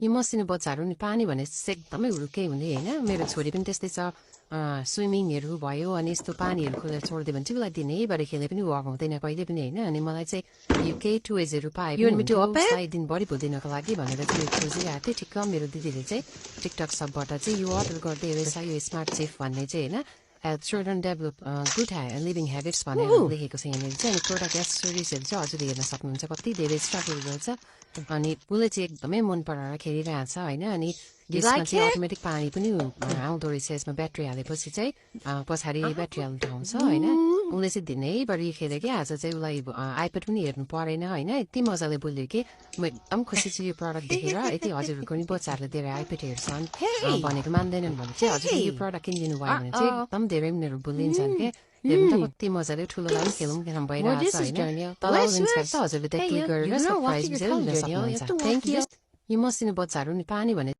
यो मसिनो बच्चाहरू नि पानी भने एकदमै हुर्कै हुने होइन मेरो छोरी पनि त्यस्तै छ स्विमिङहरू भयो अनि यस्तो पानीहरू खोलेर छोडिदियो भने चाहिँ उसलाई दिनैभरि खेले पनि वाक हुँदैन कहिले पनि होइन अनि मलाई चाहिँ यो केही टोयजहरू पाए पनि दिनभरि भुलिदिनको लागि भनेर चाहिँ खोजिरहेको थिएँ ठिक्क मेरो दिदीले चाहिँ टिकटक सबबाट चाहिँ यो अर्डर गर्दै रहेछ यो स्मार्ट सेफ भन्ने चाहिँ होइन help children develop good living habits भनेर लेखेको छ यहाँनिर चाहिँ अनि प्रोडक्ट एसेसरिजहरू चाहिँ हजुरले हेर्न सक्नुहुन्छ कति धेरै स्ट्रगल गर्छ अनि उसले चाहिँ एकदमै मन पराएर खेलिरहेको छ होइन अनि यसमा चाहिँ अटोमेटिक पानी पनि आउँदो रहेछ यसमा ब्याट्री हालेपछि चाहिँ पछाडि ब्याट्री हाल्नु ठाउँ छ होइन उसले चाहिँ दिनैभरि खेल्यो कि आज चाहिँ उसलाई आइप्याड पनि हेर्नु परेन होइन यति मजाले बोल्यो कि म एकदम खुसी छु यो प्रडक्ट देखेर यति हजुरहरूको पनि बच्चाहरूले धेरै आइप्याड हेर्छन् भनेको मान्दैनन् भने चाहिँ हजुरले यो प्रडक्ट किनिदिनु भयो भने चाहिँ एकदम धेरै उनीहरू बोलिन्छन् क्या हेर्नु त कति मजाले ठुलोलाई पनि खेलौँ खेलौँ भइरहेको छ होइन तल लिन्छ हजुरले त्यहाँ क्लिक गरेर सब प्राइस लिन सक्नुहुन्छ थ्याङ्क यू यो मसिनो बच्चाहरू नि पानी भने